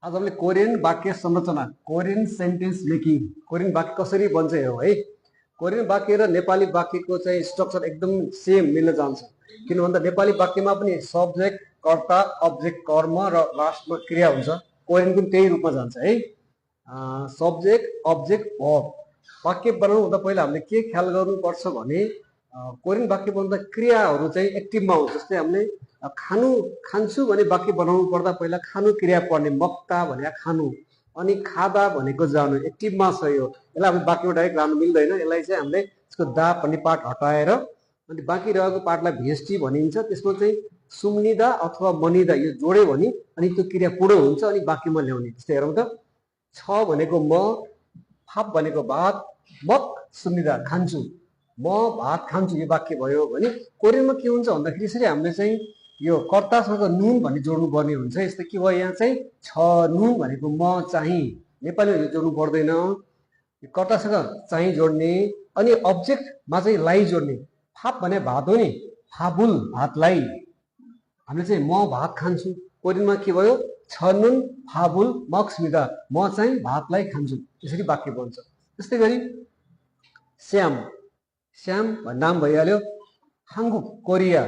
आज हामीले कोरियन वाक्य संरचना, कोरियन सेन्टेन्स मेकिङ, कोरियन वाक्य कसरी बन्छ हेरौँ है। कोरियन वाक्य र नेपाली वाक्यको चाहिँ स्ट्रक्चर एकदम सेम मिल्न जान्छ। किन भन्दा नेपाली वाक्यमा पनि सब्जेक्ट, कर्ता, अब्जेक्ट, कर्म र लास्टमा क्रिया हुन्छ। कोरियन पनि त्यही रूपमा जान्छ है। Subject, object, verb. वाक्य बनाउनु हुँदा पहिला हामीले के ख्याल गर्नुपर्छ भने कोरियन वाक्य बनाउँदा क्रियाहरू चाहिँ एक्टिभमा हुन्छ। जस्तै हामीले खानु, खान्छु भने वाक्य बनाउनु पर्दा पहिला खानु क्रिया पर्ने, मक्ता भने खानु, अनि खादा भनेको जानु, एक्टिभमा छ यो। यसलाई हामीले वाक्यमा डाइरेक्ट लानु मिल्दैन। यसलाई चाहिँ हामीले यसको दा भन्ने पार्ट हटाएर अनि बाँकी रहेको पार्टलाई भेष्टी भनिन्छ। त्यसमा चाहिँ सुम्निदा अथवा मनिदा यो जोड्यो भने अनि त्यो क्रिया पूर्ण हुन्छ अनि वाक्यमा ल्याउने। जस्तै हेरौँ त, छ भनेको म, फाप भनेको भात, मक सुम्निदा खान्छु, म भात खान्छु, यो वाक्य भयो भने कोरियनमा के हुन्छ भन्दाखेरि यसरी हामीले चाहिँ यो कर्तासँग नुन भन्ने जोड्नु पर्ने हुन्छ। यस्तै के भयो, यहाँ चाहिँ छ नुन भनेको म चाहिँ, नेपालीमा यो जोड्नु पर्दैन। कर्तासँग चाहिँ जोड्ने अनि अब्जेक्टमा चाहिँ लाई जोड्ने। फाप भने भात हो नि, फाबुल भातलाई। हामीले चाहिँ म भात खान्छु, कोरियनमा के भयो, छ नुन फाबुल मक्समिदा, म चाहिँ भातलाई खान्छु, यसरी वाक्य बन्छ। त्यस्तै गरी श्याम, श्याम नाम भइहाल्यो। हाङ्गुक कोरिया,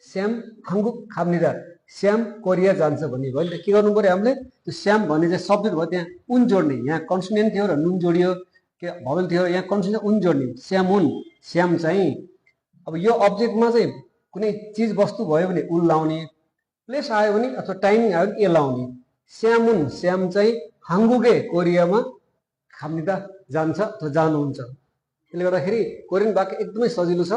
श्याम हाङ्गुक खाम्निदा, श्याम कोरिया जान्छ भन्ने भयो नि त। के गर्नु पर्यो हामीले, त्यो श्याम भन्ने चाहिँ सब्जेक्ट भयो, त्यहाँ उन जोड्ने। यहाँ कन्सोनेन्ट थियो र नुन जोडियो, के भवन थियो, यहाँ कन्सोनेन्ट उन जोड्ने, श्याम उन, श्याम चाहिँ। अब यो अब्जेक्टमा चाहिँ कुनै चिज वस्तु भयो भने उन लाउने, प्लेस आयो भने अथवा टाइमिङ आयो भने ए लाउने। श्याम उन, श्याम चाहिँ हाङ्गुके कोरियामा खाम्निदा जान्छ अथवा जानुहुन्छ। त्यसले गर्दाखेरि कोरियन वाक्य एकदमै सजिलो छ।